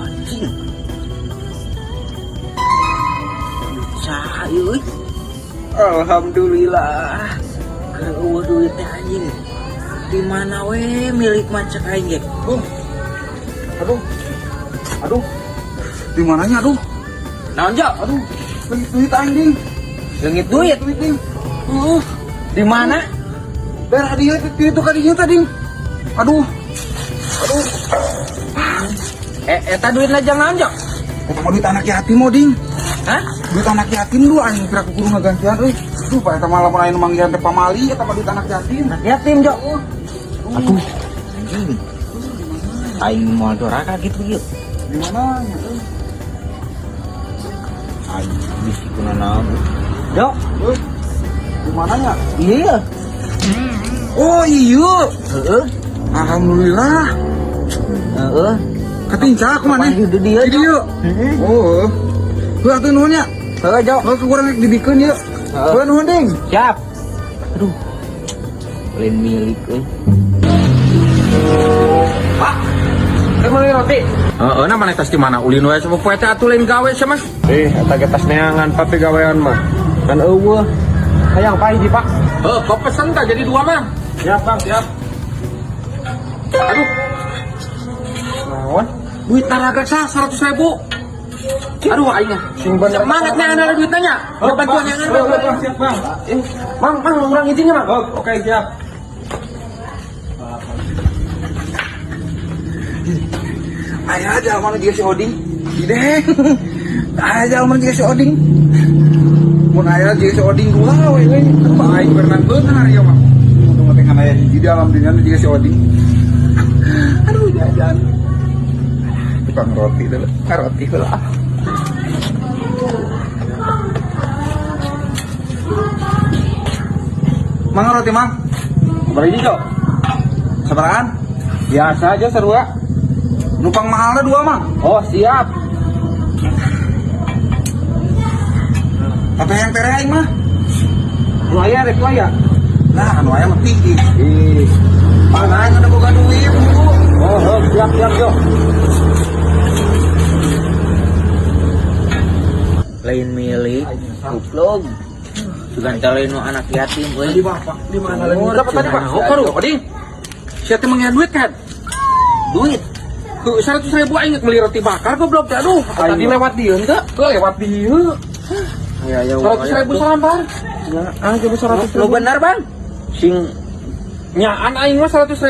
Anjing. Duit saha ieu euy? Alhamdulillah. Keur euweuh duit teh, anjing. Di mana we milik mah cek aing ge? Aduh. Aduh. Aduh. Di mananya, aduh? Naon, Jo? Aduh. Duit, duit aing, Ding. Leungit duit. Duit, Ding. Di mana? Daerah dia itu ka dieu teh, Ding. Aduh. Aduh. Eh, eta duit jang naon, Jo? Eta mah duit anak yatim mo, Ding. Hah? Duit anak yatim lu aing kira kudu ngagantian euy. Duh, Pak, eta mah lamun aya nu manggihan teh pamali, eta mah duit anak yatim. Anak yatim, Jo. Aduh. Anjing. Aing moal doraka gitu ieu. Di mana nya euy? Aing bisi kuna naon. Jo, Euy. Di mananya? Iya. Oh iya. Heeh. Alhamdulillah. Heeh. Ketinca aku mana? Kapan di dieu, Di dieu. Heeh. Oh. Heuh, atuh nuhun nya. Heeh, Jo. Oh, kurang dibikeun ieu. Heeh. Heuh, nuhun, Ding. Siap. Aduh. Lain milik euy. Pak, saya mau roti. Heeh, nah mana tas di mana? Ulin wae sama poe teh atuh lain gawe sia mah. Eh, eta ge tas neangan, Pak, gawean mah. Kan euweuh. Hayang Pak hiji, Pak. Heuh, kok pesen tah jadi dua mah. Siap, Bang, siap. Aduh. Naon? Duit taraga sah 100 ribu. Aduh, aing. Sing bener. Semangat nih ada duitnya nya. Oh, bantuan Bang. yang Oh, Bang, siap, Bang. Eh, Mang, mang, urang izinnya, Mang. Oh, oke, siap. Aya aja mana juga si Oding. Ideng. Aya aja mana juga si Oding. Mun aya juga si Oding dua we we. Apa aing berenang beunang hari ieu mah. Untung teh ngan aya hiji di alam dunia juga si Oding. Aduh, jajan. Tukang roti dulu. Roti heula. Mang, roti, Mang. Berapa hiji, Jo? Sabarahan? Biasa aja sarua. Numpang mahalnya dua, Mang. Oh, siap. Tapi yang tere aing mah. Nu aya rek nu aya. Lah, anu aya mah tinggi. Ih. Mana aing ada boga duit, Bu. Oh, siap, siap, Jo. Lain milik. Goblok. Sugan teh lain nu anak yatim euy. Di bapak, di mana lagi? Oh, Dapat tadi, Pak. cenah. Oh, karu, Oding. Sia teh mengian duit kan? Duit. Heuh, 100 ribu aing beli roti bakar goblok teh. Aduh, tadi lewat dieu teh. Heuh, lewat dieu. Ya ya. 100 ribu salambar. Ah, coba 100 Lu bener, Bang? Sing Nyaan aing mah 100 ribu.